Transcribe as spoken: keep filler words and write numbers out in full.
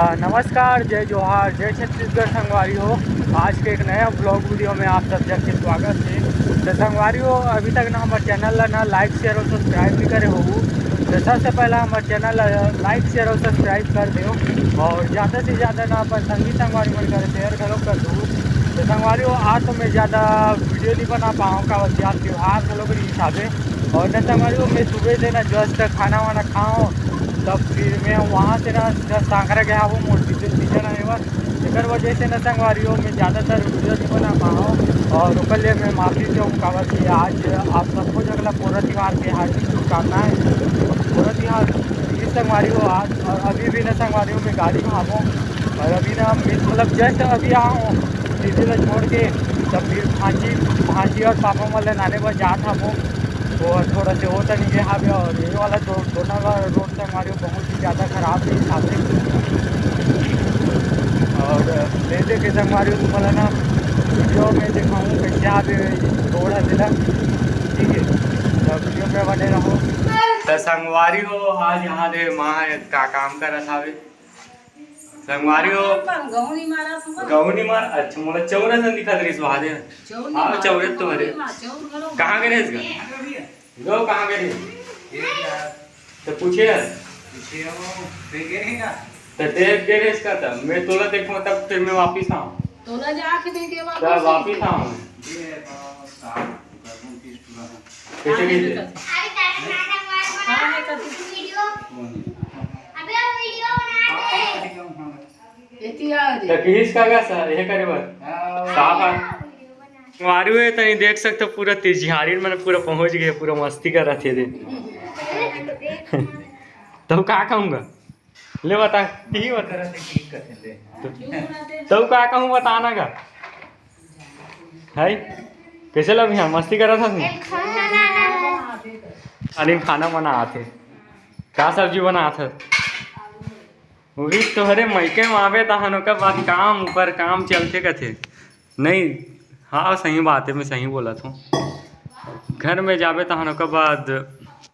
नमस्कार, जय जोहार, जय छत्तीसगढ़ संगवारी हो। आज के एक नया vlog video में आप सब जग के स्वागत हे। तो संगवारी हो, अभी तक ना हमर channel ला ना like, share और subscribe नहीं करे हो, तो सबसे पहला हमर channel ला like, share और subscribe कर दो और ज़्यादा से ज़्यादा ना अपन संगी संगवारी मन करे share घलो कर दो। तो संगवारी हो, आज तो मैं ज़्यादा video नहीं बना पाऊँ, काबर कि आज त्योहार घलो के हिसाबे। और ना संगवारी हो, मैं सुबह से ना just खाना वाना खाऊँ, तब फिर मैं वहाँ से ना सीधा सांकरा गया वो मोर तीजन तीजन आने बर। एकर वजह से ना संगवारी हो, मैं ज़्यादातर video नहीं बना पाऊँ और ओकर लिए मैं माफ़ी चाहूँ, काबर कि आज आप सबको जगला पोरा तिहार के हार्दिक शुभकामनाएं। पोरा तिहार इस संगवारी हो आज, और अभी भी ना संगवारी हो मैं गाड़ी में आऊँ और अभी ना मैं मतलब just अभी आऊँ दीदी ला छोड़ के, तब फिर भांजी भांजी और पापा मन ला लाने बर जात हूँ। वो थोड़ा से होता नहीं है हावे, और ये वाला जो दोनों का रोड संगवारी हो बहुत ही ज़्यादा खराब है हिसाब से। और ले लेके संगवारी हो तुम्हारा ना video में दिखाऊँ कैसे हावे रोड है तेला, ठीक है, तो video में बने रहो। तो संगवारी हो, आज यहाँ दे माँ का काम करत हावे। संगवारी हो, गहूं नहीं मारा तू का? गहूं नहीं मार, अच्छा, मोला चौरा से दिखत रहिस वहां दे। चौर नहीं हाँ, मारा चौरे तू, तो हरे। गहूं नहीं मारा, चौर घलो कहाँ गए रहिस गा? गहूं कहाँ गए रहिस? ये क्या? तो पूछे यार। पूछे हो, दे गए रहे का? तो दे गए रहिस का, तब मैं तोला देखूं, तब फिर मैं वापिस आऊं। तोला जाके दे के तब वापिस वापिस आऊं। ये तो साहब, गहूं किस पूरा है? कैसे, कैसे? कहाँ है कथी? कौन? एती आ रे। तो किस का गा सर, ये करे बर? हाँ। साफ है। मारू है, तनी देख सकते हो, पूरा तिजहारी मन पूरा पहुंच गए, पूरा मस्ती कर रहे थे दे। तो का कहूँगा? ले बता, यही बता। तो, तो का कहूँ, बताना का? है? कैसे लग यहाँ मस्ती करत हस? खाली खाना बनात हे। का सब्जी बनात हस? वही तोहरे मइके में आवे तहन ओकर बाद काम ऊपर काम चलथे कथे। नहीं, हाँ, सही बात है, मैं सही बोलत हूँ। घर में जाबे तहन ओकर बाद